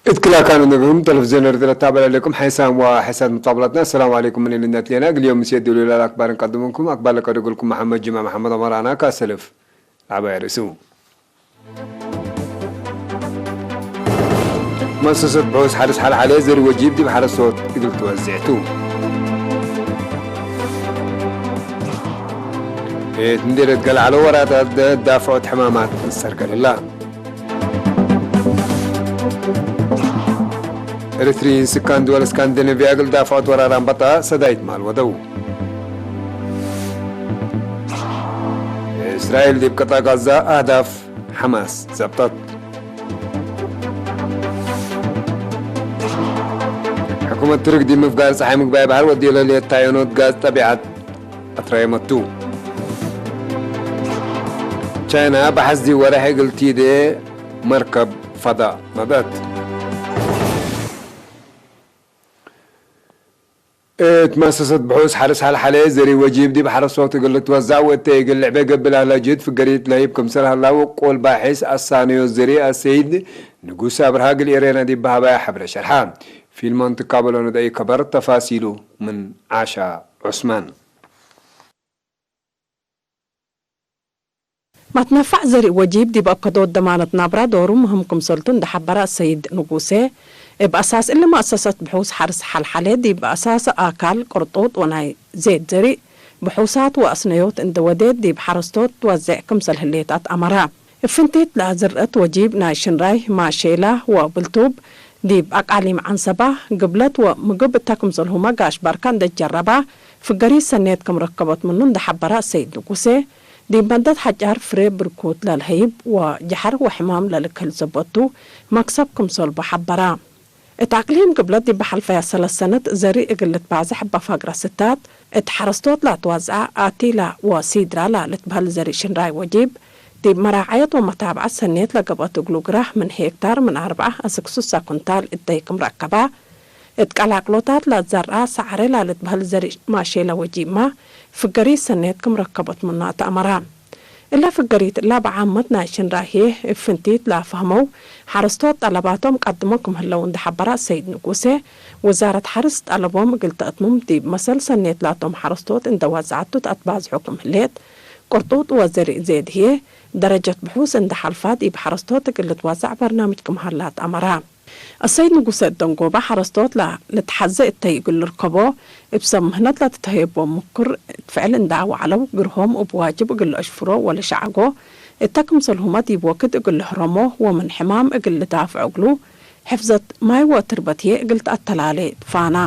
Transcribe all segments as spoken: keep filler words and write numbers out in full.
እት ክል አካን እንግሩም ተለፍዝዮን ኤረትርያ ለታበለ ለኩም ሐይሳም ወሐይሳት ሙጣብላትና፣ አሰላሙ ዐለይኩም ምን ልነት ሌና። እግል ዮም ምስየድ ዱሉላ አክባር እንቀድምኩም። አክባር ለቀድግልኩም መሐመድ ጅማ መሐመድ አማራና ካሰልፍ ለዐባይ ርእሱ። መሰሰት ብሑስ ሐርስ ሐልሐሌ ዘሪ ወጂብ ዲብ ሐረስቶት እግል ትወዜዕ ቱ። እት ምዴርየት ገልዐሎ ወራታት ዳፍዖት ሕማማት ትሰርገለላ። ኤሪትሪይን ስካን ድወል እስካንዲኔቭያ እግል ዳፍዖት ወራር አንበጣ ሰዳይት ማል ወደው። እስራኤል ዲብ ቅጣ ጋዛ አህዳፍ ሐማስ ዘብጠት። ሕኩመት ትርክ ዲብ ምፍጋር ጸሓይ ምግባይ በሐር ወድዮ ለህሌት ታየኖት ጋዝ ጠቢዐት አትራየመቱ። ቻይና በሐዚ ወረሕ እግል ቲዴ መርከብ ፈዳእ መብአት። እት መሰሰት ብሑስ ሐርስ ሐልሐሌ ዘሪ ወጂብ ዲብ ሐረስቶት እግል ልትወዛዕ ወእተ እግል ልዕቤ ገብእ ለህለ ጅህድ ፍገሪት ለህይብ ክምሰል ሀላ ውቁል ባሒስ አሳንዮ ዘሪ አሰይድ ንጉስ አብርሃ እግል ኤሬና ዲብ በሀባያ ሐብረ ሸርሐ። ፊልሞን ትካበሎ ንደኢ ከበር ተፋሲሉ ምን ዓሻ ዑስማን። መትነፋዕ ዘርእ ወጂብ ዲብ አከዶት ደማነት ናብራ ዶሩ ምህም ክምሰልቱ እንደ ሐበረ አሰይድ ንጉሴ፣ እብ አሳስ እሊ መአሰሰት ብሑስ ሐርስ ሐልሐሌ ዲብ አሳሰ አካል ቅርጡጥ ወናይ ዜድ ዘርእ ብሑሳት ወአስነዮት እንደ ወዴት ዲብ ሐረስቶት ትወዜዕ ክምሰል ህሌት አትአመረ። እብ ፍንቲት ለአዝርዕት ወጂብ ናይ ሽንራይ፣ ማሼላ ወብልቱብ ዲብ አቃሊም ዐንሰባ፣ ግብለት ወምግብ እተ ክምሰልሁመ ጋሽ ባርካ እንደ ጀረባ፣ ፍገሪት ሰኔት ክም ረከበት ምኑ እንደ ሐበረ አሰይድ ንጉሴ፣ ዲብ መንደት ሐጫር ፍሬ ብርኩት ለልሀይብ ወጀሐር ወሕማም ለልክህል ሰበት ቱ መክሰብ ክም ሰልቦ ሐበረ። እት አቅሊም ግብለት ዲብ ሐልፈያ ሰለስ ሰነት ዘርእ እግል ልትባዘሕ እበ ፈግረ ስታት፣ እት ሐረስቶት ለአትዋዝዐ አቲላ ወሲድራ ለልትበህል ዘርእ ሽንራይ ወጂብ፣ ዲብ መራዐየት ወመታብዐት ሰኔት ለገብአት እግሉ ግራህ ምን ሄክታር ምን አርበዓ አስክ ሱሳ ኩንታል እተይ ክም ረከባ፣ እት ቀላቅሎታት ለአትዘርአ ሰዐሬ ለልትበህል ዘርእ ማሼለ ወጂብመ ፍገሪት ሰኔት ክም ረከበት ምኑ አትአመረ። እለ ፍገሪት እለ በዓመት ናይ ሽንራይ ህዬ እብ ፍንቲት ለአፈህመው ሐረስቶት ጠለባቶም ቀድሞ ክም ህለው እንደ ሐበረ አሰይድ ንጉሴ፣ ውዛረት ሐርስ ጠለቦም እግል ተአትምም ዲብ መሰል ሰኔት ላቶም ሐረስቶት እንደ ወዘዐቱ ተአትባዝሖ ክም ህሌት፣ ቅርጡጥ ወዘርእ ዜድ ህዬ ደረጀት ብሑስ እንደ ሐልፋ ዲብ ሐረስቶት እግል ልትወዘዕ በርናምጅ ክም ሀላ አትአመረ። አሰይድ ንጉሰ ደንጎበ ሐረስቶት ለልትሐዜ እተይ እግል ልርከቦ፣ እብ ሰብ ምህነት ለትትሀየቦም ምኩር እት ፍዕል እንዳ አወዐለው፣ ግርሆም እብ ዋጅብ እግል ለአሽፍሮ ወለሸዐጎ እተ ክምሰልሁመ ዲብ ወክድ እግል ልህረሞ ወምን ሕማም እግል ልዳፍዖ እግሉ፣ ሕፍዘት ማይ ወትርበት ህዬ እግል ተአተላሌ ትፋና።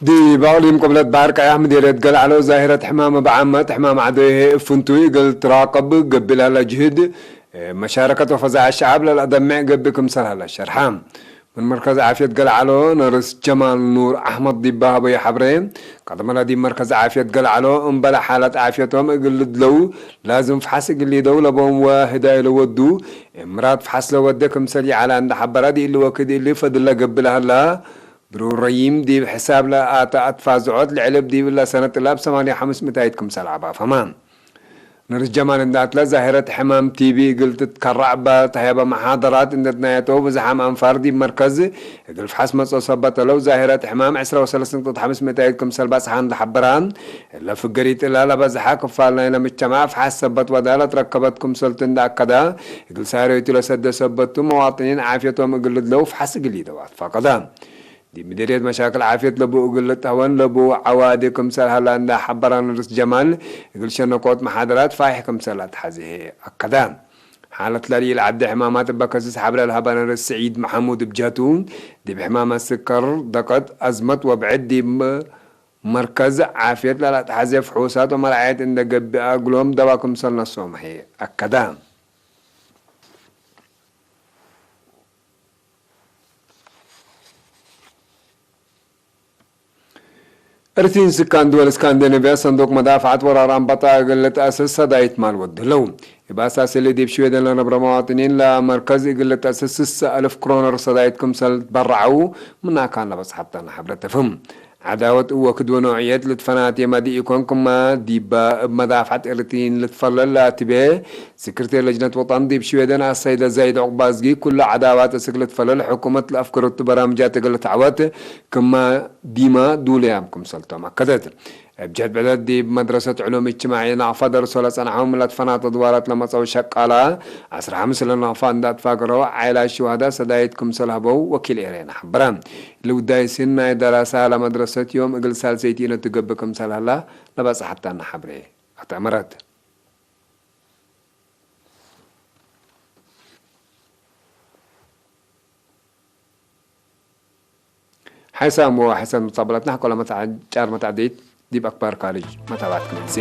ዲብ አቅሊም ቅብለት በሐር ቀያሕ ምዴርየት ገልዐሎ ዛሂረት ሕማም እብ ዓመት ሕማም ዐዶይ ህዬ እብ ፍንቱይ እግል ትራቅብ ገብእ ለህለ ጅህድ፣ መሻረከት ወፈዛዐት ሸዐብ ለለአደምዕ ገብእ ክምሰል ሀለ ሸርሐ። ምን መርከዝ ዓፍየት ገልዐሎ ነርስ ጀማል ኑር አሕመድ ዲብ በሀበዩ ሐብሬ፣ ቀደመለ ዲብ መርከዝ ዓፍየት ገልዐሎ እምበለ ሓለት ዓፍየቶም እግል ልድለው ላዝም ፍሐስ እግል ሊደው ለቦም ወህዳይ ለወዱ እምራት ፍሐስ ለወዴ ክምሰል ይዐለ እንደ ሐበረ፣ ዲእሊ ወክድ እሊ ፈድለ ገብእ ለሀላ ብሩር ረዪም ዲብ ሕሳብ ለአተ አትፋዝዖት ለዕልብ ዲብ እለ ሰነት እላ እብ ሰማንያ ሐምስ ምታይት ክምሰል ዐባፈመ። ነርስ ጀማል እንደ አትለ ዛሂረት ሕማም ቲቢ እግል ትትከረዕ እበ ተህየበ መሓደራት እንደ ትናየተው ብዝሓም አንፋር ዲብ መርከዝ እግል ፍሐስ መጽኦ ሰበት ዐለው ዛሂረት ሕማም ዕስራ ወሰለስ ንቅጠት ሐምስ ምታይት ክምሰል በጽሐ እንደ ሐበረ፣ እለ ፍገሪት እላ ለበዝሐ ክፋል ናይለ ምጅተማዕ ፍሐስ ሰበት ወደ ለትረከበት ክምሰልቱ እንደ አከደ፣ እግል ሳህረይቱ ለሰደ ሰበቱ መዋጥኒን ዓፍየቶም እግል ልድለው ፍሐስ እግል ሊደው አትፋቀደ። ዲብ ምዴርየት መሻክል ዓፍየት ለቡ እግል ልትሀወን ለቡ ዐዋዲ ክምሰል ሀላ እንደ ሐበረ ነርስ ጀማል፣ እግል ሸነኮት መሓደራት ፋይሕ ክምሰል አትሐዜ ህዬ አከደ። ሓለት ለልኢልዐዴ ሕማማት እበ ከስስ ሐብረ ለሀበ ነርስ ስዒድ መሐሙድ እብ ጀህቱ፣ ዲብ ሕማም አስከር፣ ደቀት፣ አዝመት ወብዕድ ዲብ መርከዝ ዓፍየት ለለአትሐዜ ፍሑሳት ወመርዓየት እንደ ገብአ እግሎም ደዋ ክምሰል ነስኦም ህዬ አከደ። እርቲን ስካን ድወል እስካንዲኔቭያ ሰንዱቅ መዳፍዐት ወራር አንበጣ እግል ልትአስስ ሰዳይት ማል ወዱ ህለው። እብ አሳስ እሊ ዲብ ሽዌደን ለነብረ መዋጥኒን ለመርከዝ እግል ልትአስስ ስሰ አልፍ ክሮነር ሰዳይት ክምሰል ትበረዐው ምን አካን ለበጽሐተነ ሐብረ ተፍህም። ዐዳወት እብ ወክድ ወኖዕየት ልትፈናቴ መ ዲኢኮን፣ ክመ ዲበ እብ መዳፍዐት ኤረትርዪን ልትፈለል ለአትቤ ስክርቴር ለጅነት ወጠን ዲብ ሽዌደን አሰይደ ዛይድ ዑቅባዝጊ፣ ኩሉ ዐዳዋት እስክ ልትፈለል ሕኩመት ለአፍክርቱ በራምጃት እግል ልትዐወት ክመ ዲመ ዱሉያም ክምሰልቶም አከደት። እብ ጀህት ብዕደት ዲብ መድረሰት ዕሉም እጅትማዕየ ናቅፋ ደርሶ ለጸንሐው ምን ለትፈናተ ድዋራት ለመጸው ሸቃላ፣ ዐስር ሐምስ ለናቅፋ እንደ አትፋገረው፣ ዓይላት ሽዋዳ ሰዳይት ክምሰል ሀበው ወኪል ኤረና ሐበረ። እሊ ውዳይ ሲን ናይ ደራሳ ለመድረሰት ዮም እግል ሳልሰይት ኢነትገብእ ክምሰል ሀላ ለበጽሐታና ሐብሬ አተአመረት። ሓይሳም ወሓይሳም መጻብላትና፣ ሕቆ ለመትዓ-፣ ጫር መትዓደይት ዲብ አክባር ካርጅ መታባትክም እንሴ።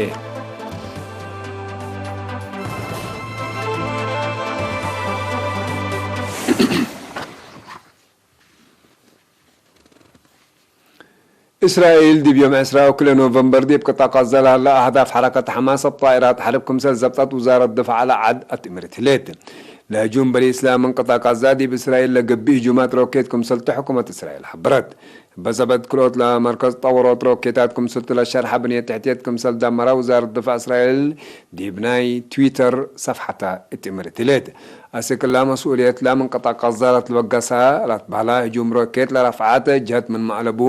እስራኤል ዲብ ዮም ዕስራ ወክልኤ ኖቨምበር ዲብ ቅጣ ቃዛ ለሀለ አህዳፍ ሐረከት ሐማስ እብ ጣኢራት ሐርብ ክምሰል ዘብጠት ውዛረት ድፋዕ ለዐድ አትእምርት ህሌት። ለህጁም በሊስ ለምን ቅጣ ቃዛ ዲብ እስራኤል ለገብእ ህጁማት ሮኬት ክምሰልቱ ሕኩመት እስራኤል ሐበረት። እበ ሰበት ክልኦት ለመርከዝ ጠወሮት ሮኬታት ክምሰልቱ ለሸርሐ ብንየት ተሕትየት ክምሰል ደመረ ውዛረት ድፋዕ እስራኤል ዲብ ናይ ትዊተር ሰፍሐተ እትእምርት ህሌት። አስክ እላ መስኡልየት ለምን ቅጣ ቃዛ ለትበገሰ ለትበህለ ህጁም ሮኬት ለረፍዐት ጀህት ምንመ አለቡ፣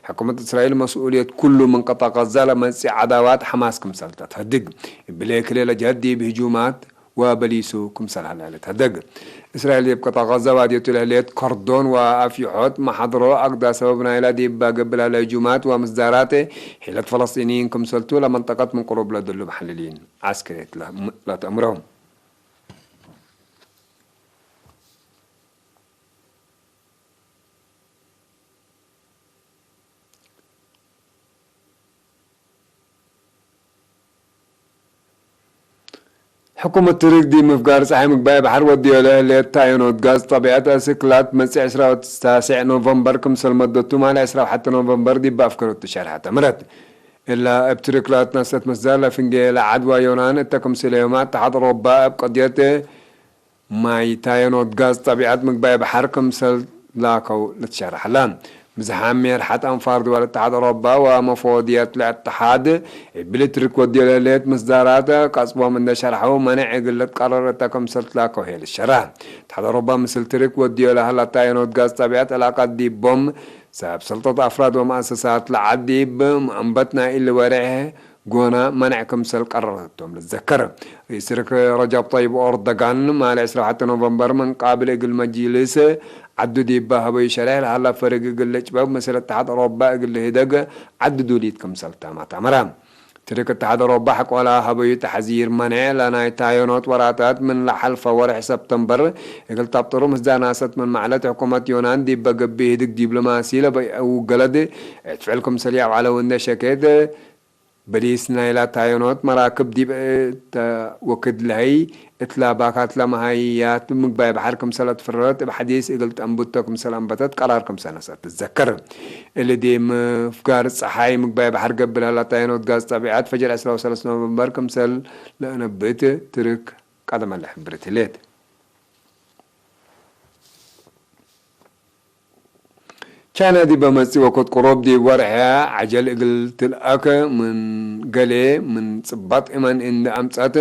ሕኩመት እስራኤል መስኡልየት ኩሉ ምን ቅጣ ቃዛ ለመጽእ ዐዳዋት ሐማስ ክምሰል ተትሀድግ፣ እብለ ክልኤ ለጀህት ዲብ ህጁማት ወበሊሱ ክምሰል ሀለ ልትሀደግ። እስራኤል ዲብ ቅጣ ቃዛ ዋድየቱ ለህሌት ከርዶን ወአፍይሖት መሓድሮ አግዳ ሰበብ ናይላ ዲብ ገብእ ለህለ ህጁማት ወምስዳራት ሒለት ፈለስጢንይን ክምሰልቱ ለመንጠቀት ምን ቅሩብ ለደሉ መሐልሊን ዐስከርየት ለትአምሮ። ሕኩመት ትርክ ዲብ ምፍጋር ጸሓይ ምግባይ በሐር ወድዮ ለህሌት ታየኖት ጋዝ ጠቢዐት አስክ ላትመጽእ ዕስራ ወታስዕ ኖቨምበር ክምሰል መደቱ ማል ዕስራ ወሐተ ኖቨምበር ዲብ አፍከረቱ ሸርሐት አምረት። እላ እብ ትርክ ላትነሰት ምስዳር ለፍንጌ ለዐድ ወዮናን እተ ክምሰለ ዮም አተሓድ አውሮባ እብ ቀድየት ማይ ታየኖት ጋዝ ጠቢዐት ምግባይ በሐር ክምሰል ላከው ልትሸረሕ ሀላ። ብዝሓም ሜርሐት አንፋር ድወል እተሓድ አውሮባ ወመፎድየት ለእተሓድ እብሊ ትርክ ወድዮ ለህሌት ምስዳራት ቀጽቦም እንደ ሸርሐው፣ መኔዕ እግል ልትቀረር እተ ክምሰል ትላከው ህዬ ልትሸረሕ። እተሓድ አውሮባ ምስል ትርክ ወድዮ ለሀላ ታየኖት ጋዝ ጠቢዐት ዕላቀት ዲቦም ሰብ ሰልጠት አፍራድ ወመአሰሳት ለዐድ ዲብ መአንበት ናይ እሊ ወሬሕ ጎነ መነዕ ክምሰል ቀረረት ቶም ልትዘከር። ርኢስ ትርክ ረጃብ ጠይብ ኦርደጋን፣ ማለ ዕስራ ወሐተ ኖቨምበር ምን ቃብል እግል መጅልስ ዐዱ ዲበ ሀበዩ ሸሬሕ ለሀላ ፈርግ እግል ልጭበብ፣ ምስል እተሓድ አውሮባ እግል ልህደግ ዐዱ ዱሊት ክምሰል ታማት አመረ። ትርክ እተሓድ አውሮባ ሐቆላ ሀበዩ ተሐዚር መኔዕ ለናይ ታዮኖት ወራታት ምን ለሐልፈ ወሬሕ ሰብተምበር እግል ታብጥሩ ምስዳናሰት ምን መዕለት ሕኩመት ዮናን ዲበ ገብእ ህድግ ዲብሎማሲ ለበይዐው ገለድ እት ፍዕል ክምሰል ይአውዐለው እንዴ ሸኬት፣ በሊስ ናይላ ታዮኖት መራክብ ዲብ እተ ወክድ ለሀይ እትላ ባካት ለመሃያት ምግባይ በሐር ክምሰል አትፈረረት እብ ሐዲስ እግል ጠንቡቶ ክምሰል አንበተት ቀራር ክምሰል ነሰአት ትዘከር። እሊ ዲብ ምፍጋር ጸሓይ ምግባይ በሐር ገብእ ለሀላ ታዮኖት ጋዝ ጠቢዐት ፈጅር ዕስራ ወሰለስ ኖቨምበር ክምሰል ለአነብት ትርክ ቀደመ ለሕብርት ህሌት። ቻይና ዲበ መጽእ ወክድ ቅሩብ ዲብ ወርሕ ዐጀል እግል ትልአክ ምን ገሌ ምን ጽባጥ እመን እንዴ አምጸአት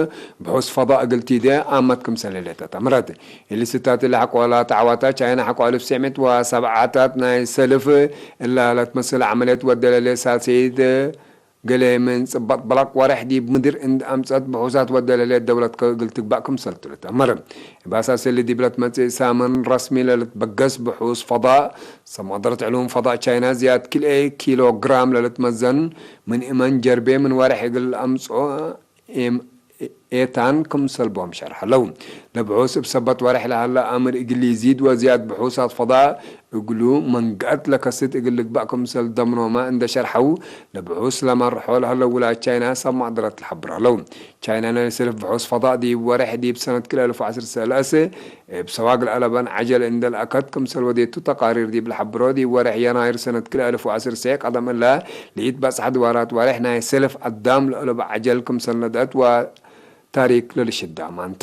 ብሑስ ፈዳእ እግል ቲዴ አመት ክምሰል ህሌት አተምረት። እሊ ስታት እሊ ሐቆላ ተዐዋታ ቻይና ሐቆ አልፍ ትሰዕ ምእት ወሰብዓታት ናይ ሰልፍ እላ ለትመስል ዐመልየት ወደ ለሌ ሳልሰይት ገሌ ምን ጽባጥ በላቅ ወሬሕ ዲብ ምድር እንድ አምጸት ብሑሳት ወደ ለህሌት ደውለት እግል ትግባእ ክምሰልቱ ልትአመር። እብ አሳስ እሊ ዲብ ለትመጽእ ሳምን ረስሚ ለልትበገስ ብሑስ ፈዳእ፣ ሰብ መቅደረት ዕሉም ፈዳእ ቻይና ዝያድ ክልኤ ኪሎ ግራም ለልትመዘን ምን እመን ጀርቤ ምን ወሬሕ እግል አምጽኦ ኤም-፣ ኤታን ክምሰል ቦም ሸርሐ ለው። ለብሑስ እብ ሰበት ወሬሕ ለሀለ አምር እግል ኢዚድ ወዝያድ ብሑሳት ፈዳእ እግሉ መንገአት ለከስት እግል ልግባእ ክምሰል ደምኖመ እንደ ሸርሐው፣ ለብሑስ ለመርሖ ለሀለው ውላድ ቻይና ሰብ መቅደረት ለሐብር ሀለው። ቻይና ናይ ሰልፍ ብሑስ ፈዳእ ዲብ ወሬሕ ዲብ ሰነት ክልኤ አልፍ ወዐስር ሰለሰ እብ ሰዋግ ለአለበን ዐጀል እንደ ለአከት ክምሰል ወዴቱ ተቃሪር ዲብ ለሐብሮ፣ ዲብ ወሬሕ የናይር ሰነት ክልኤ አልፍ ወዐስር ሰ ቀደም እለ ለኢትበጽሐ ድዋራት ወሬሕ ናይ ሰልፍ አዳም ለአለበ ዐጀል ክምሰል ነድአት ወታሪክ ለልሽዳ አማንተ።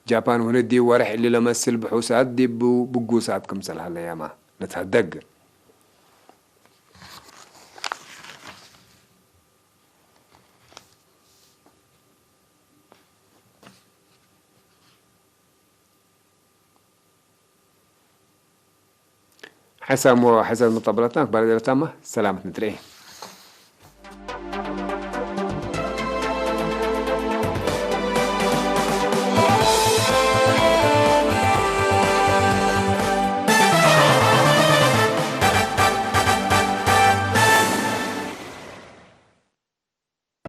ጃፓን ወህንድ ዲብ ወሬሕ እሊ ለመስል ብሑሳት ዲብ ብጉሳት ክምሰል ሀለያማ ልትሀደግ። ሕሳም ወሕሰን መጠበለትና አክባር ደረታማ ሰላመት ንትርኤ።